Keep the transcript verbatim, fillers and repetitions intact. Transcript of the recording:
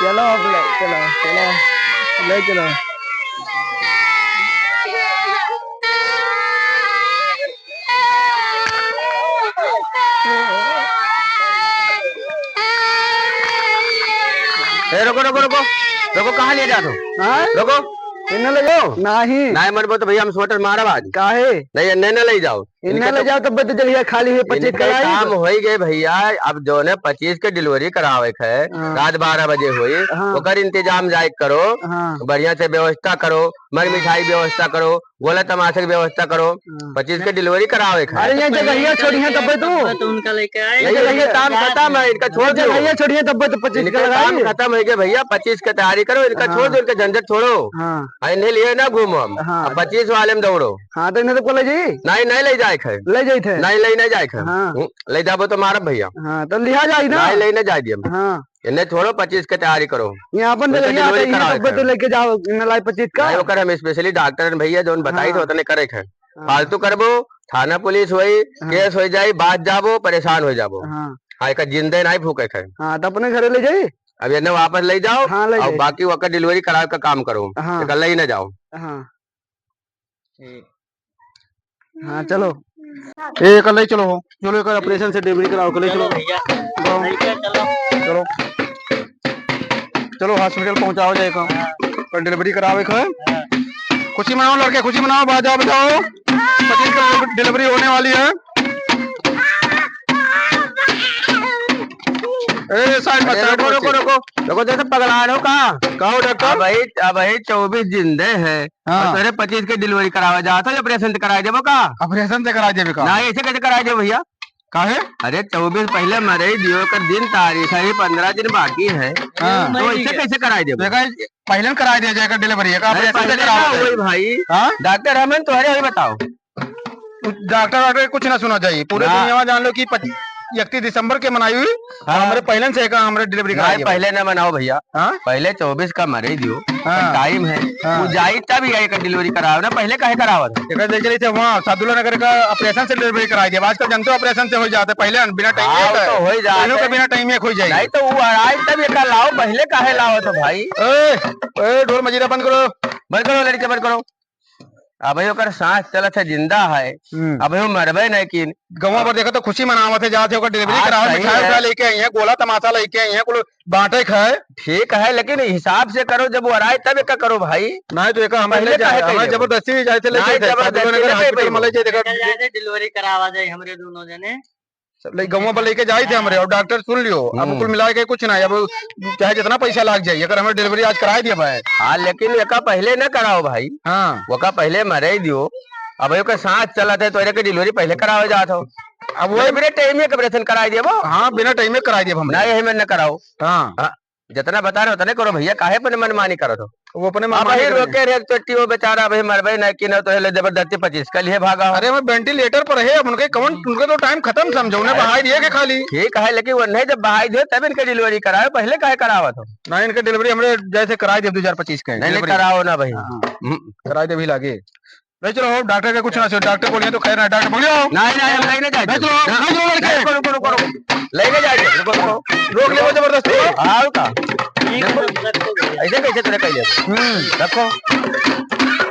चलो, अब ले चलो, चलो, ले चलो। ए, रुको, रुको, रुको, रुको, कहाँ ले जात हो? हाँ? रुको। इन्हें ले जाओ। नहीं। नहीं, मन बोल तो भैया, हम सोटर मारब आज। काहे? नहीं, इन्हें न ले जाओ। इन्हें इनके ले तो जाओ, तब तो जल्दी खाली हुई, पच्चीस इनके कराई। काम होई गए भैया। अब जौने पच्चीस के delivery करावे के है, हाँ। रात बारह बजे होई, हाँ। ओकर इंतजाम जाए के करो, हाँ। बढ़िया से व्यवस्था करो, मर मिठाई व्यवस्था करो, गोला तमाशा के व्यवस्था करो, हाँ। पच्चीस के delivery करावे के है। अरे, ये जगहिया छोड़िया तब तू। तब तो उनका लेके आए। ये जगहिया काम खत्म है, इनका छोड़ दो। जगहिया छोड़िया तब तो पच्चीस इनका का काम लगाई। खत्म हो गया भैया, पच्चीस के तैयारी करो, इनका हाँ। छोड़ दो, इनका झंझट छोड़ो। हाँ। आ, इन्हें लिए ना घूमो हम। हाँ। अब पच्चीस वाले में दौड़ो। हाँ, तो इन्हें तो को ले जाई? नहीं, नहीं ले जाए खे। ले जाई थे? नहीं, ले नहीं जाए खे। हाँ। हम्म, ले जाबो तो मारब भैया। हाँ, तो लिहा जाई ना? नहीं, ले नहीं जाए दिए हम। हाँ। इन्हें छोड़ो, पच्चीस के तैयारी करो। यहाँ अपन उनका जगह delivery आता है, करावे तब तो खे। लेके जाओ, इन्हें लाई पच्चीस का। नहीं, ओकर हम specially डॉक्टर हैं भैया, जौन बताई हाँ। तो उतने करे खे। हाँ। फालतू करबो, थाना पुलिस होई, हाँ। केस हो जाई, बात जाबो, परेशान हो जाबो। हाँ। हाँ, एक जिंदे नहीं फूके खे। हाँ, तो अपने घरे ले जाई? अब इन्हें वापस ले जाओ, हाँ, ले और जाई। बाकी ओकर delivery करावे का काम करो। हाँ। एक ले ही ना जाओ। हाँ। हाँ, चलो। ए, एकर ले चलो हो। चलो, एकर operation से delivery कराओ, एकर ले चलो चलो। भैया। जाओ। भैया, चलो। चलो। चलो, hospital पहुंचाओ जाए का। हाँ। पर delivery करावे का है। हाँ। खुशी मनाओ लड़के, खुशी मनाओ, बाजाओ बजाओ। पच्चीस को delivery होने वाली है। ए, side में, अरे, side रुको, में रुको, रुको। रुको, जैसे पगला रहे हो का? का हो डॉक्टर? अबही, अबही चउबीस जिंदे हैं। हाँ। और तोरे पच्चीस के delivery करावे जात हो, operation से कराए देबो का? Operation से कराए देबे का? ना, ऐसे कैसे कराए देबो भैया? काहे? अरे चउबीस पहले मरे दियो, कर दिन तारीख है, ये पन्द्रह दिन बाकी है। हाँ। तो ऐसे कैसे कराए देबो? देखा, पहले न कराए दिया जाए कर delivery, एक अरे operation से पहले कराओ ना जाए। होई भाई। हाँ? डॉक्टर हमें तोहरे होई बताओ। डॉक्टर वाक्टर कुछ ना सुना जाई। पूरे ना। दुनिया में जान लो कि पच-, इकतीस दिसंबर के मनाई हुई, हाँ। हमरे पहले से का हमरे delivery ना, कराई है। पहले ना मनाओ भैया। हाँ? पहले चउबीस का मरे दियो, हाँ। Time है। हाँ। वो जाई तब ही आई कर delivery कराओ ना, पहले काहे करावत? एकर देख रही थे वहाँ सादुल्ला नगर का operation से delivery कराई दिया। आजकल जानते हो operation से हो जाते, पहले बिना time हाँ, ये वो तो हो ही जाते। पहले का बिना time ये हो जाएगी। नहीं तो वो आई तब ये का लाओ, पहले काहे लाओ तो भाई? ए, ए, ढोल मजीरा बंद करो। बंद करो लड़के, बंद करो। अबही ओकर सांस चलत है, जिंदा है। हम्म। अबही वो मरबे नहीं कीन। गौवा भर देखा तो खुशी मनावत है, जात है ओकर delivery हाँ, करावे, सही मिठाई है। उठाई लेके आई है, गोला तमाशा लेके आई है, कुल बांटे खाए। ठीक है, लेकिन हिसाब से करो, जब वो आए तब एका करो भाई। नहीं तो एका हमें पहले ले जाए, काहे हमें कहे जबरदस्ती भी जाए थे, ले नहीं, जाए थे, जबरदस्ती साधु नगर नहीं hospital में भाई। ले जाए थे। लेके जाए थे, delivery करावा जाए हमरे दोनों जने। सब ले गौवा पर लेके जाई थे हमरे, और डॉक्टर सुन लियो, अब हम्म। कुल मिला के कुछ ना, अब चाहे जितना पैसा लाग जाए, अगर हमें delivery आज कराए दिया भाई। हाँ, लेकिन एका पहले ना कराओ भाई। हाँ। ओका पहले मरे दियो, अब ओका सांस चलत है तो एके delivery पहले करावे जात हो। अब वो बिना time में operation कराए दिया वो। हाँ, बिना time में कराए दिया हम। ना, यही में न कराओ। हाँ। हाँ। जितना बता रहे उतने करो भैया, काहे अपने मनमानी करत हो? वो अपने आप मनमानी ही करे। रोके रहे, एक चोटी वो बेचारा अभी मरबे नहीं कि ना, तो ले जबरदस्ती पच्चीस का लिए भागा हो। अरे, वो ventilator पर है, अब उनके कौन, उनके तो time खत्म समझो, उन्हें अरे, बहाई दिए के खाली। ठीक है, लेकिन वो नहीं, जब बहाई दिए तब इनके delivery कराए, पहले काहे करावत हो? ना, इनके delivery हमरे जैसे कराए दे दो हजार पच्चीस के नहीं, नहीं, delivery। कराओ ना भाई। हाँ, हम्म। कराए दे भी लागे। ले चलो, डॉक्टर के कुछ ना सुन, डॉक्टर बोलिए तो खैर ना, डॉक्टर बोलियो। नहीं, नहीं, हम नहीं, नहीं जाए। ले चलो, ना। ले चलो लड़के। रुको, रुको, रुको, रुको। ले के जाए, रुको, रुको। रोक ले वो जबरदस्ती। आओ का? देखो, ऐसे कैसे तूने कह लिया? हम्म। रखो।